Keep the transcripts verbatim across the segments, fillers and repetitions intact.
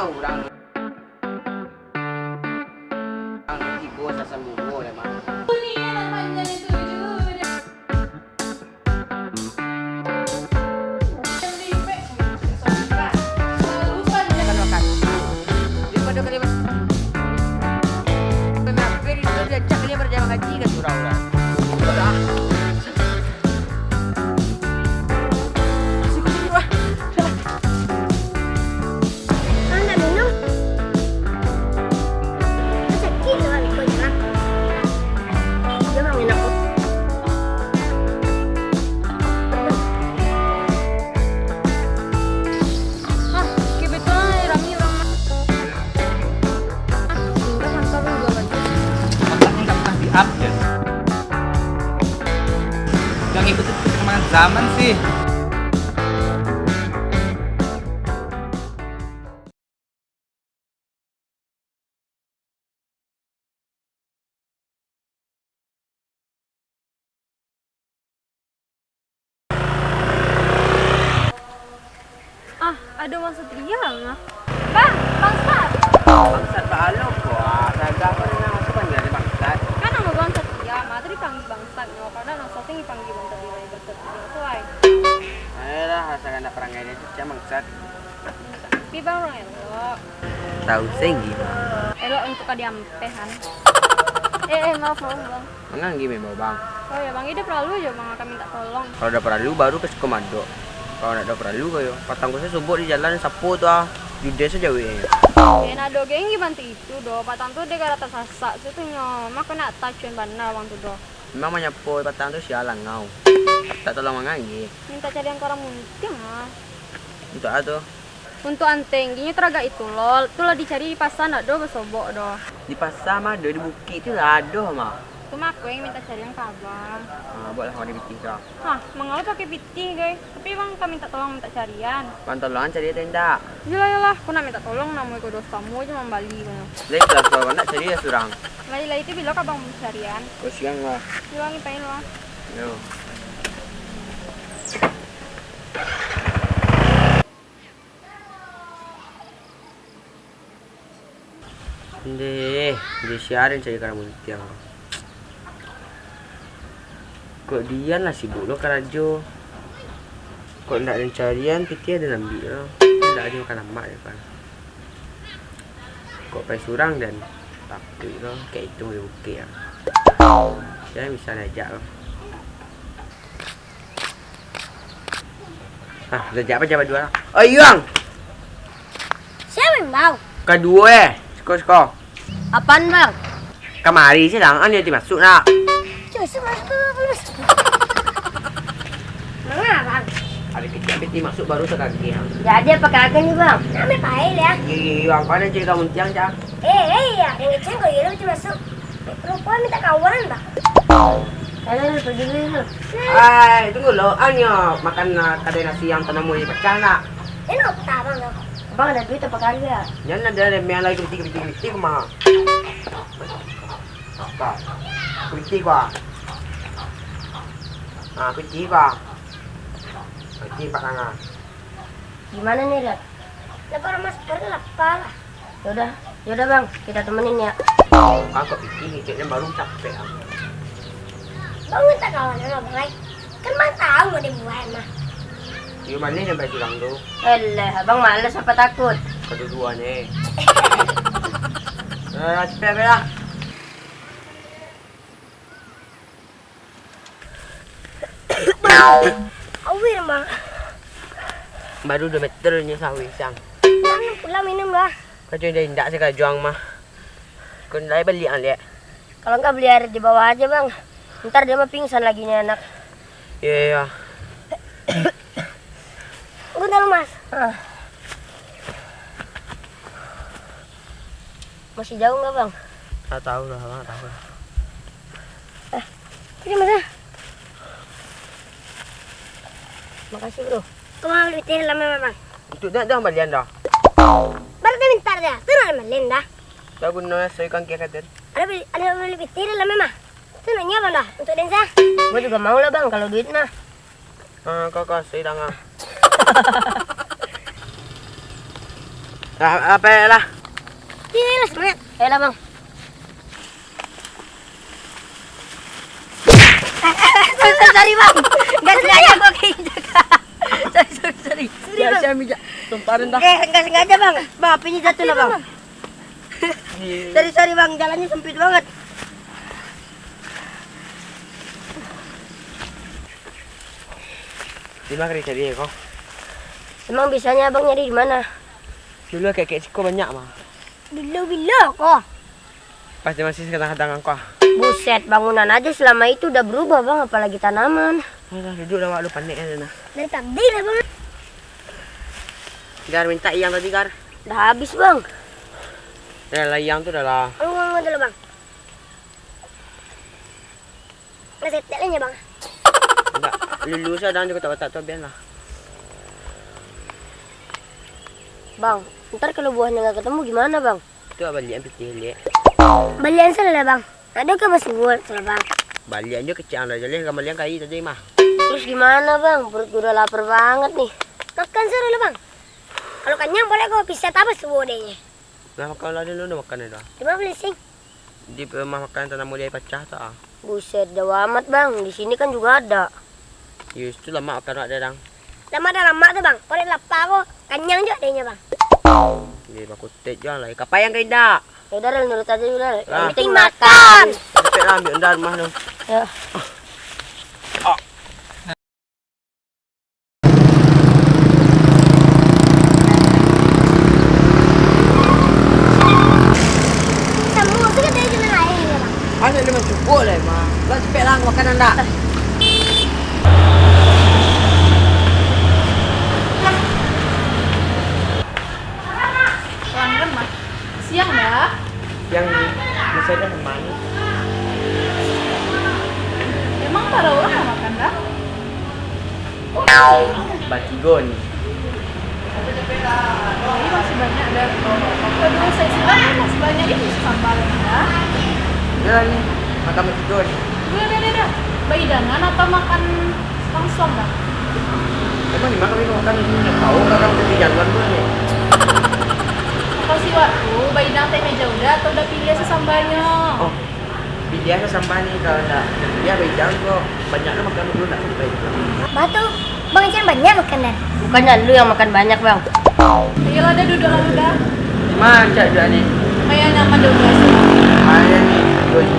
Urang, urang tibo sasambuo deh, Mak. Ang nak minum? Sakik lah, ikut je lah. Dia memang enak kok. Ah, kayak betul lah, rami urang mah. Ah, tinggal sangka pun jual baju. Otaknya nggak pernah di-update. Nggak ngikutin perkembangan zaman sih. Ah, ado Bang Satria mah. Bang, Bangsat. Bangsat balo ko. Ah, saga apa dia nak? Apa dia Bangsat? Kan namo Bang Satria mah, tu dipanggil Bangsat nyo, karano nang sasing dipanggil Bang Satria, Bang Satria suai. Ayolah, asa kandak parangai dia tu, cam Bangsat. Tapi Bang urang elok. Tahu segi, Bang. Elok untuak ka diampehan. Eh, eh, maaf, maaf, Bang. Manganggi memang, Bang. Oh ya, Bang, ida paralu jo, Bang, ka minta tolong. Kalau udah paralu, baru ka siko madok. Kalau ndak ado paralu, kayo patang ko sajo sobok di jalan, sapo tu ah, judes sajo weh. Eh, ndak ado genggi bantu itu doh. Patang tu dek gara tasasak, situ nyo, mako nak tacuan bana Bang tu doh. Memang manyapo patang tu sia langau. Tak tolong manganggi. Minta carian ka urang muntiang ah. Untuak a tu? Untuak anteng, ginyo taragak itu lo, tu lah dicari di pasa, ndak do basobok doh. Di pasa mah ado, di bukik tu lah ado mah. Tu mah aku yang minta carian ka abang. Ah, buatlah awak di pitih tu. Hah, mangalo pakai pitih, gai? Tapi bang ka minta tolong minta carian. Bang tolong cari atau indak? Yolah, yolah, aku nak minta tolong, namo iko dosa mu je mambali ko nyo. Lai, kalau ndak cari ya surang. Lai, lai, itu bilo ka bang carian. Kau siang lah. Yolah, ngipain lah. Yo. Ndeh, di siarin cari karamuntiang. Kok Dian lah sibuk lo karajo. Kok ndak den carian, pitih den ambiak lo. Ndak ado makan lamak dek kan. Kok pai surang den, takuik lo, kayak itu di bukik ah. Sia bisa diajak lo. Ah, dah jak apo, jak baduo lah. Oi, Yuang! Sia maimbau? Kaduo, eh. Siko, siko. Apaan, Bang? Kamari silang, anu, ti masuak nak? Cuma masuak, masuak. Manga, Bang? Ado kecek, ti masuak baru sakali, ah. Jadi apo kagak ni, Bang? Nak ambiak pail, ya? Iyo, iyo, iyo, apo nak cari karamuntiang, cah? Eh, eh, ya, yang kecek kau, iyo, ti masuak. Rupo minta kawan, Bang. Ayo, pergi dulu. Ai, tunggu lo, anyo makan, ah, kadai nasi yang tanah muai pacah nak. Ini apa tak, Bang? Abang ada duit apa kagak? Jangan ada remeh lagi, kepiting, kepiting, kepiting mah. Apa? Kepiting, Bang. Ah, kepiting, Bang. Kepiting, Pak Kanga. Gimana nih, Rat? Lapar, Mas. Perut lapar. Yaudah, yaudah, Bang, kita temenin ya. Angkot pitih, ngeceknya baru capek, Bang. Bang minta kawan sama Bang, ai. Kan Bang tahu mau dibuat, mah. Iyo, manih sampai surang tu. Alah, Abang malas apa takut? Kedua-dua ni. Eh, capek, Bang. Awir, Bang. Baru dua meter nyo sawih, Sang. Jangan pulang minum lah. Kacau dah indak sih kajuang mah. Kau ndak beli ang liak. Kalau enggak beli air di bawah aja, Bang. Ntar dia mah pingsan lagi nih anak. Iya, iya. Bentar, Mas. Ah. Masih jauh nggak, Bang? Tak tahu lah, Bang, tak tahu lah. Eh, ini, Mas, ah. Makasih, Bro. Kau mau beli teh dalam, Bang? Untuk dah, dah balian dah. Baru dia minta dia. Turun balian dah. Dah guna saya kan kira kata. Ada beli, ada beli teh dalam, Bang? Tu nanya, Bang, dah. Untuk Densa. Gua juga mau lah, Bang, kalau duit mah. Ah, kau, kau, saya dah ngah. A-, apa lah? Iya lah, semangat. Ayolah, Bang. Sorry, sorry, sorry, Bang. Nggak sengaja gua keinjak. Sorry, sorry, sorry. Sorry, Bang. Siap, siap, Mijak. Tumparin dah. Eh, nggak sengaja, Bang. Bang, apinya jatuh lah, Bang. Iya. Sorry, sorry, Bang. Jalannya sempit banget. Di mana cari ko? Emang bisanya Abang nyari di mana? Dulu kek-kek siko banyak mah. Dulu bilo ko? Pasti masih kadang-kadang angko ah. Buset, bangunan aja selama itu udah berubah, Bang, apalagi tanaman. Alah, duduk dah, Wak, lu panik aja nah. Dari tadi lah, Bang. Gar, minta yang tadi, Gar. Udah habis, Bang. Dah lah, yang tu dah lah. Aduh, Bang, aja lah, Bang. Nggak setel aja, Bang. Nggak, lulus aja, dan juga tak, tak, tak, biar lah. Bang, ntar kalau buahnya nggak ketemu gimana, Bang? Tu balian pitih, Lek. Balian salah lah, Bang. Ada ke basuo salah, Bang? Balian jo kecek ang lah, jaleh kambalian kai tadi mah. Terus gimana, Bang? Perut gua udah lapar banget nih. Makan salah lah, Bang. Kalau kanyang, boleh kau pisah tabas suo deh. Lah, makan lah dulu, udah makan dah. Di mana beli sing? Di rumah makan Tanah Mulia Pacah tu ah. Buset, jauh amat, Bang. Di sini kan juga ada. Yus, tu lamak makan wak dah, Dang. Lamak dah lamak tu, Bang. Paling lapar ko. Kanyang jo adanya, Bang. Dia bakutik jo lah. Kapai yang kau indak? Ya udah, Rel, nurut aja dulu, Rel. Yang penting makan. Cepet lah, ambil dah rumah tu. Ya. Anak lima cukup lah, Mak. Lah, cepet lah, makan anda. Pelanggan, Mak. Siang, dah. Siang ni, masih ada teman. Emang para urang lah makan, dah? Batigo ni. Ini masih banyak, dah. Kedua, saya sudah masih banyak ini sambal, dah. Dah ni, makan batigo ni. Dah, dah, dah, dah. Bahidangan atau makan langsung, dah? Emang di mana kami makan ini? Tahu, kakak, di jalan tu ni. Makasih, Wak. Tuh, baidang teh meja udah atau udah pilih asa sambalnyo? Oh, pilih asa sambal ni, kalau ndak pilih baidang ko banyak lo makan dulu, ndak sampai. Batu, Bang Jan banyak makan dah. Bukannya lu yang makan banyak, Bang. Ayolah, dah duduk lalu dah. Di mana cak duduk ni? Kayak nyaman duduk sih. Mana ni? Duduk ni.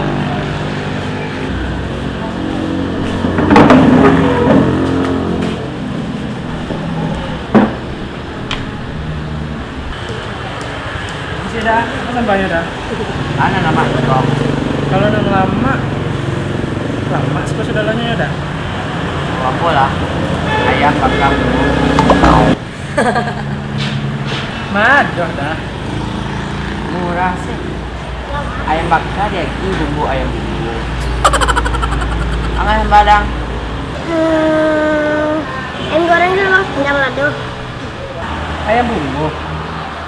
Isi dah, apa sambahnya dah? Mana nama kau? Kalau nang lamak, lamak siko sudahanyo dah. Apo lah, ayam bakar dulu. Madoh dah. Murah sih. Ayam bakar diagi bumbu ayam bumbu. Angan padang. Hmm, ayam goreng dulu, Bang. Kenyang lah tu. Ayam bumbu.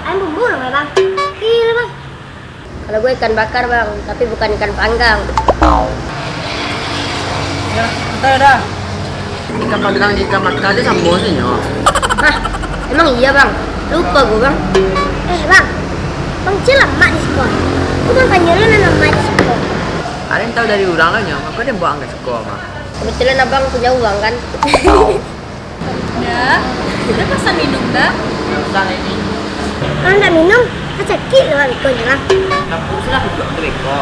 Ayam bumbu lah, Bang. Iya, Bang. Kalau gue ikan bakar, Bang, tapi bukan ikan panggang. Ya, santai dah. Ikan panggang, ikan bakar aja sama sih, nyo. Hah? Emang iya, Bang? Lupa gue, Bang. Eh, Bang. Bang Cil lamak di siko. Gue Bang Panjolo nan lamak di siko. Ada yang tahu dari urang lah, nyo. Maka dia buang ke siko, mah. Kebetulan Abang punya uang, kan? Dah, udah pesan minum dah? Pesan ini. Kalau ndak minum, kan sakik lo beko je lah. Tapi sudah duduk tu beko.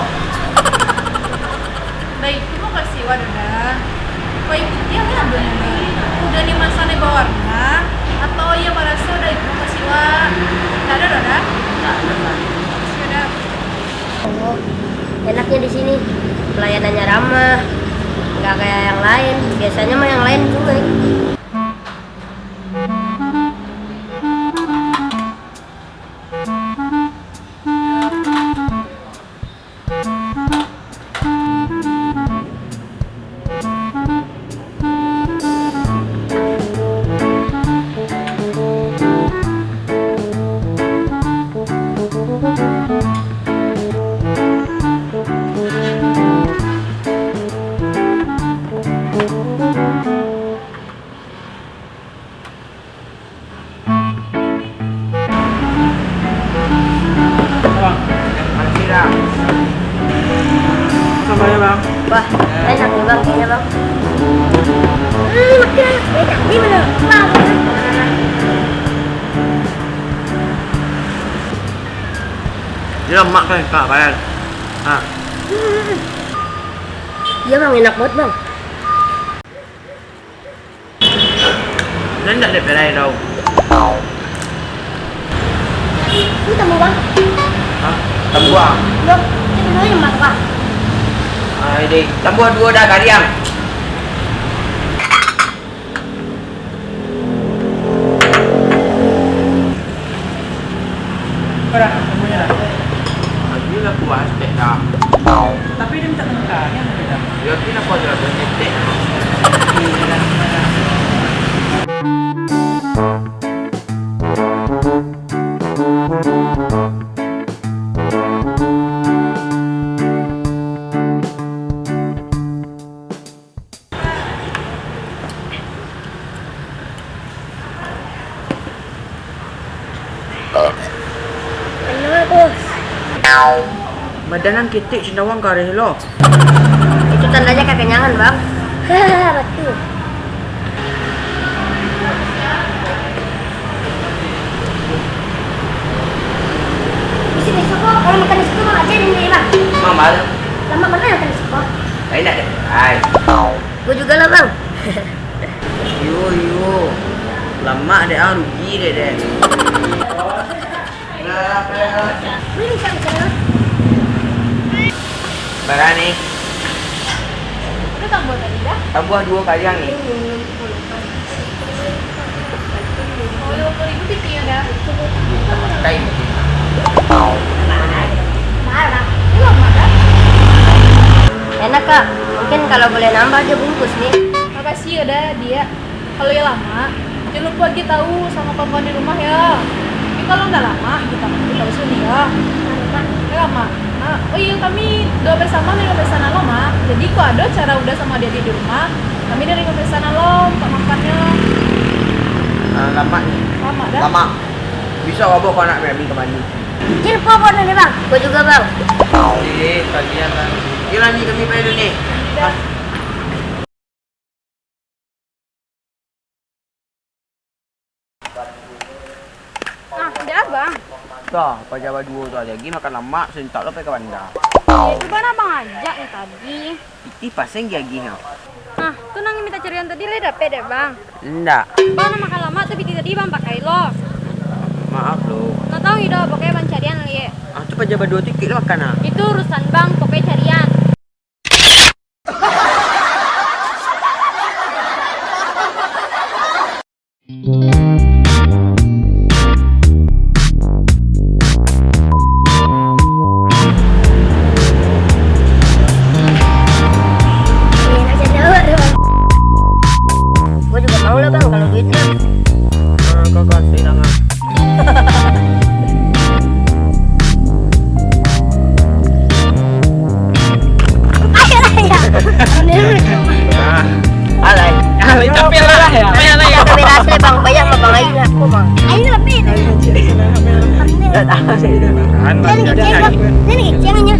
Baik, terima kasih, Wak, dah. Kau ikuti apa yang Abang ini. Udah ni masa ni bawarna, atau iya merasa udah itu kasih, Wak? Ndak ada, dah? Ndak ada, dah. Makasih, dah. Oh, enaknya di sini. Pelayanannya ramah, nggak kayak yang lain. Biasanya mah yang lain cuek. Iyo, mak kan ka bayar. Ha. Iyo, Bang, enak banget, Bang. Nan ndak ado perai tau. Ini tambah, Bang. Ha? Tambah? Yo, ini dulu yang mana, Bang? Ah, ini. Tambah duo dah, kariang. Lagi lah puas, tek dah. Tapi dia minta tengkar, ya, minta. Ya, kita kau jalan tek. Bana, Bos. Badan nan ketek, cindawang kareh lo. Itu tandanya kakenyangan, Bang. Batua. Bisuak-bisuak ko, kalau makan di situ, Bang, aja di sini, Bang. Mang, Bang. Lamak bana makan di situ, Bang. Lain dah, ai. Gua jugo lah, Bang. Iyo, iyo. Lamak dek, ah, rugi dek, dek. Bara ni? Udah tambah tadi dah? Tambah duo kariang ni. Oh, lima puluh ribu pitinyo dah. Makai. Mahal, Bang. Ini lama dah. Enak, Kak. Mungkin kalau boleh nambah aja bungkus nih. Makasih ya, Da, Diak. Kalau ya lama, jangan lupa agi tahu sama kawan-kawan di rumah ya. Tapi kalau ndak lama, kita pun tahu sini ya. Ya lama. Ah, oh iya, kami doa bersama dari P S A Nalo, Mak. Jadi, kok ada acara Uda sama adik-adik di rumah, kami dari P S A Nalo, Pak, makannya. Ah, lama ni. Lama dah? Lama. Bisa wabok kau nak kami kemana? Jin, kau kau ni, Bang. Kau juga, Bang. Eh, kalian kan. Yelah ni, kami pai dulu ni. Dah. Ah. Nah, dah, Bang. Dah, paja baduo tu lagi makan lamak, sentak lo pai ka banda. Eh, tu bana Bang ajak ni tadi. Pitih pasang giagihnyo. Nah, tu nan minta carian tadi lai dapek dek Bang? Ndak. Bang, nak makan lamak tu pitih tadi Bang pakai lo. Maaf lo. Nah, tahu ido, pokoknya Bang carian lai. Ah, tu paja baduo tu ikek lo makan ah. Itu urusan Bang, pokoknya carian. Gue juga mau lah, Bang, kalau duitnya. Nah, kau kasih lah, Bang. Ayolah, ya. Nah. Alai. Alai, tapi lah, ya. Tapi lah, ya. Tapi lah, Bang, banyak, Bang, ayo lah, Bang. Ayo lah, Bang. Kan, Bang, jadi, jadi, jadi. Ini kecilnya.